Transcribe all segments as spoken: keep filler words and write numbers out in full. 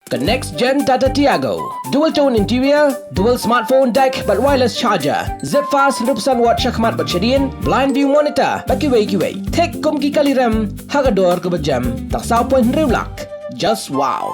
Ka next gen Tata Tiago. Dual tone interior, dual smartphone deck bad wireless charger. Zip fast hynriew percent watt shakhmat bad shadien, blind view monitor bad kiwei kiwei. Thik kum ki kali rem ha ka dor kaba jem tang saw point hynriew lak. Just wow.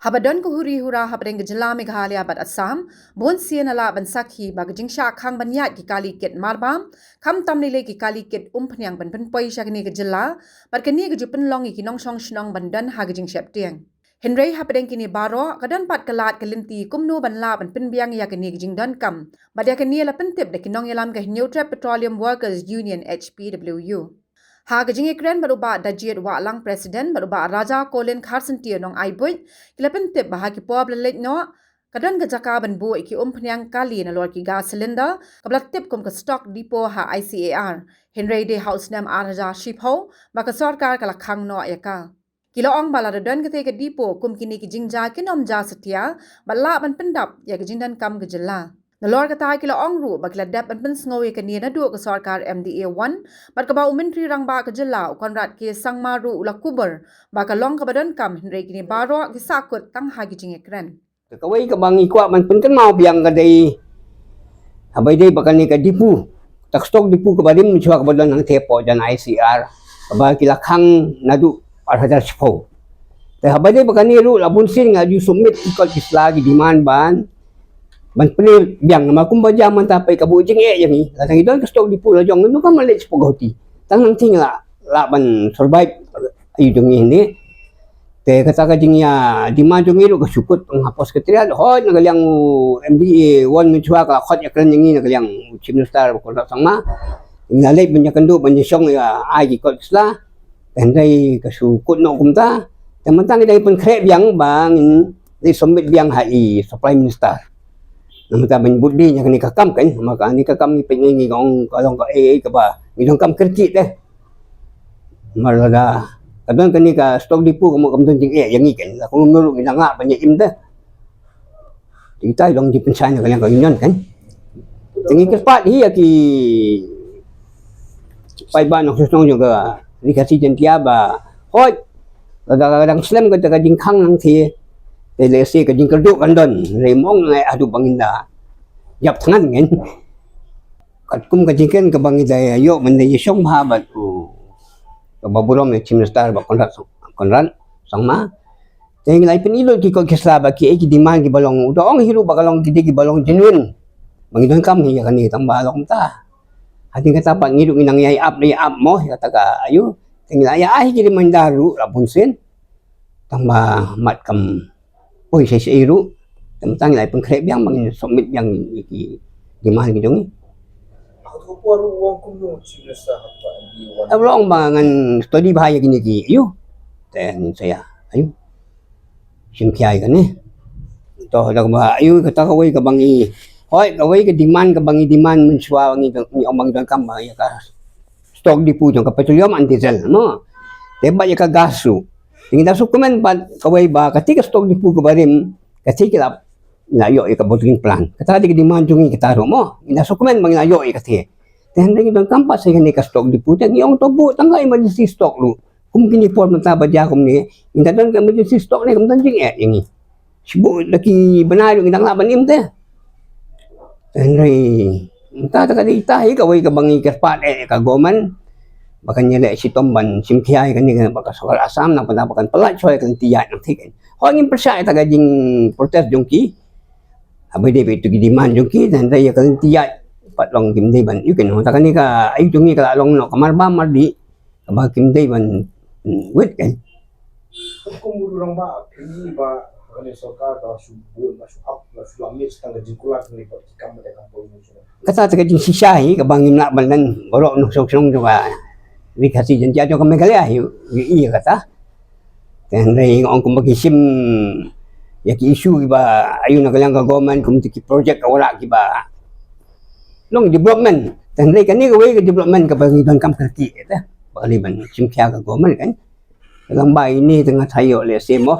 Haba don ka huri hura hapdeng ka jylla Meghalaya bad Assam, bun sien la lah ban sakhi ba ka jingshah khang ban ïaid ki kali kit marbam, khamtam lei lei ki kali kit umphniang ban pynpoi sha kane ka jylla, bad kane ka ju pynlong ïa ki nongshong shnong ban don ha ka jingsheptieng. Hynrei hapdeng kine baroh, ka don pat ka lad ka lynti kumno ban lah ban pynbiang ïa kane ka jingdonkam. Bad ïa kane la pyntip da ki nongïalam ka Hynñiewtrep Petroleum Workers Union, H P W U. Ha ka jingïakren bad u Bah Dajied Wahlang, President, bad u Bah Raja Kolin Kharsyntiew, Nongai Buit, ki la pyntip ba ha ki por ba la leit noh, ka don ka jaka ban buh ïa ki umphniang kali nalor ki gas cylinder, kaba la tip kum ka stock depot ha I C A R. Hynrei dei ha u snem ar hajar shiphew ba ka sorkar ka la khang noh ïa ka. Ki la ong ba lada don katei ka depot kum kine ki jingjia kin ym jia satia, bad lah ban pyndap ïa ka jingdonkam ka jylla. Nalor kata, ki la ong ruh ba ki la dep ban pynsngew ïa kane naduh ka sorkar M D A one, bad kaba u Myntri Rangbah ka jylla u Conrad K Sangma ruh u la kubur ba ka long kaba donkam, hynrei kine baroh ki sahkut tang ha ki jingïakren. Kawei kaba ngi kwah ban pynkynmaw biang ka dei, haba ïadei bad kane ka depot, ka stock depot kaba rim mynshuwa kaba don hangtei hapoh jan I C R, kaba ki la khang naduh ar hajar shiphew. Te haba ïadei bad kane ruh, la bun sien nga ju submit ki kot ki sla, ki demand ban, ban plie biang, namar kumba jia mynta, peit ka buh jingeh ïa ngi. Lada ngi don ka stock depot la jong, ngi ym donkam ban leit shapoh Guwahati. Tang nangta ngi lah, lah ban survive ïa jong ngi hangne. Te kata ka jingïa demand jong ngi ruh ka shu kut tang hapoh Secretariat, hooid na ka liang u M D A one mynshuwa ka la khot ïakren ïa ngi na ka liang u Chief Minister Bah Conrad Sangma. Ngi la leit ban ïakynduh ban ïashong ïa, ai ki kot ki sla. Hynrei ka shu kut noh kumta. Te mynta ngi dang pynkhreh biang ba ngin leit submit biang ha i Supply Minister. Namar mynta ban bud dei ïa kane ka kam kan, namar kane ka kam ngi peit ngi, ngi ong ka long kaei kaei kaba ngi donkam kyrkieh te. Namar lada ka don kane ka stock depot, ka mut kam don jingeh ïa ngi kan. La kumno ruh ngi dang lah ban ïa im te. Te kita i long jingpynshai na ka liang ka union kan. Te ngi kyrpad hi ïa ki paidbah nongshong shnong jong ka Ri Khasi Jaiñtia ba, hooid, lada ka dang slem kata ka jingkhang nangta, te lehse ka jingkyrduh kan don. Hynrei mo nga ngeit haduh ba ngin da ïap thngan kan. Katkum ka jingkren kaba ngi da ïoh ban da ïashong bha bad u, kaba burom ïa Chief Minister Bah Conrad Sang-, Conrad Sangma. Te ngi la pyni lut ki kot ki sla ba kiei ki demand kiba long, u da ong hi ruh ba ka long, ki dei kiba long genuine. Ba ngi donkam hi ïa kane, tang ba long ta. Hadien kata pat ngi ruh ngi nang ïai ap, ïai ap mo ïa kata ka, aiu. Te ngi la ïa ai ki reminder ruh la bun sien. Tang ba mat kam poi shisha ruh. Te mynta ngi la pynkhreh biang ba ngin submit biang ïa ki demand ki jong ngi. Ap long ba ngan study bha ïa kine ki, aiu. Te ngin sa ïa, aiu, shim khia ïa kane. To da kaba, aiu, kata kawei kaba ngi, hooid, kawei ka demand kaba ngi demand mynshuwa, ngi, ngi ong ba ngi donkam ba ïa ka stock depot jong ka petroleum and diesel mo. Te bad ïa ka gas ruh. Te ngi da shu kmen bad kawei ba kata ka stock depot kaba rim, kata ka la, la ïoh ïa ka bottling plant. Kata ka dei ka demand jong ngi kata ruh mo. Ngi da shu kmen ba ngi la ïoh ïa kata. Te hynrei ngi donkam pat sa ïa kane ka stock depot, te ngi ong to buh tang ka emergency stock ruh. Kum kine por mynta ba jia kumne, ngi da don ka emergency stock ne, kam don jingeh ïa ngi. Shu buh da ki bnai ruh ngi dang lah ban im te. Hynrei mynta ta ka dei ta hi kawei kaba ngi kyrpad ïa ka government ba kan ïaleh shitom ban shim khia ïa kane, ba ka sorkar Assam nang, ba kan pyllait shuwa ïa ka lynti ïaid nangta kan. Hooid, ngim pyrshah ïa ta ka jingprotest jong ki. Haba dei ba itu ki demand jong ki, hynrei ïa ka lynti ïaid pat long kim dei ban, ïa kane, ta kane ka, aiu, jong ngi ka la long noh ka marbam mardih. Kaba kim dei ban, mm, wit kan. Kum u rangbah, phi ba kane sorkar ka shu bun, ka shu ap, ka shu lamit tang ka jingkular kane ka kam, ka kam poi. Kata ta ka jingshisha hi kaba ngim lah ban len baroh nongshong shnong jong ka Ri Khasi Jaiñtia jong ka Meghalaya hi, hi, ïa kata. Te hynrei nga ong kumba ki shim ïa ki issue kiba, aiu, na ka liang ka government, kum ki project ka waroh kiba long development. Te hynrei kane kawei ka development kaba ngi donkam kyrkieh te. Ba ka dei ban shim khia ka government kan. Ka long ba ine te nga tharai lehse mo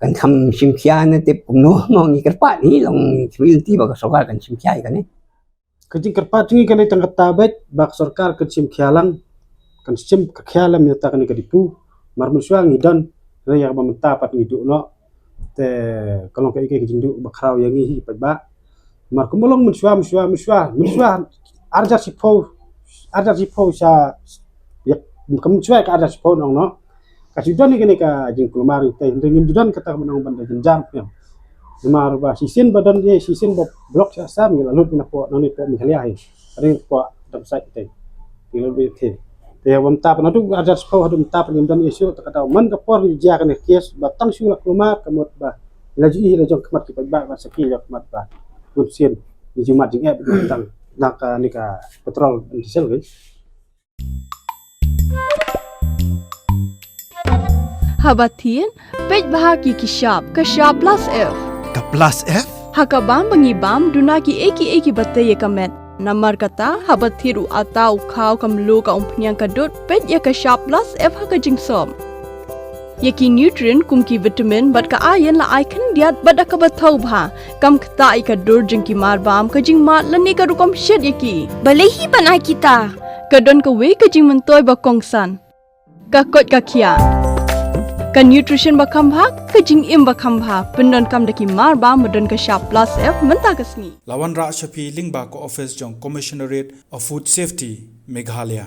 kan kham shim khia ne, tip kumno mo, ngi kyrpad, ngi long shim lynti ba ka sorkar kan shim khia ïa kane. Ka jingkyrpad jong ngi ka dei tang kata beit ba ka sorkar kan shim khia lang, kan shim khia lang ïa kata kane ka depot. Mar mynshuwa ngi don, hynrei ïa kaba mynta pat ngi duh noh. Te ka long kaei kaei ka jingduh ba khraw ïa ngi hi paidbah. Namar kumba long mynshuwa, mynshuwa, mynshuwa, mynshuwa ar hajar shiphew, ar hajar shiphew sha, ïa, ka mynshuwa ka ar hajar shiphew nong noh. Ka shu don hi kane ka jingkulmar ïa utei, hynrei ngim ju don kata kaba nong ban da jynjar pynïap. Namar ba shisien ba don ïa, shisien ba block sha Assam ngi la lut na pdeng, na pdeng Meghalaya hi. Ka dei hapoh Dam Sait te. Te lada ba ïa te, te ïa ba mynta pat naduh ar hajar shiphew haduh mynta pat ngim don issue, te ka daw man ka por ngi jia kane ka case ba tang shu la kulmar ka mut ba la ju ïohi la jong khmat ki paidbah, ba sakhi la jong khmat ba bun sien ngi ju mad jingeh ba tang na kane ka petrol and diesel. Haba thied, peit bha ïa ki shap, ka shap plus F. Ka plus F? Ha ka bam ba ngi bam, duna kiei kiei kiba tei ïa ka met. Namar kata, haba thied u atta, u khaw, ka mluh, ka umphniang, ka dud, peit ïa ka shap plus F ha ka jingsop. Ïa ki nutrient kum ki vitamin bad ka iron la ai khyndiat bad da kaba thaw bha. Kam ktah ïa ka dur jong ki marbam, ka jingmad lane ka rukom shet ïa ki. Balei hi ban ai kita? Ka don kawei ka jingmyntoi ba kongsan. Ka koit ka khiah. Ka nutrition ba kham bha, ka jingim ba kham bha. Pyndonkam da ki marbam ba don ka shap plus F mynta ka sngi. La wanrah sha phi lyngba ka office jong Commissionerate of Food Safety, Meghalaya.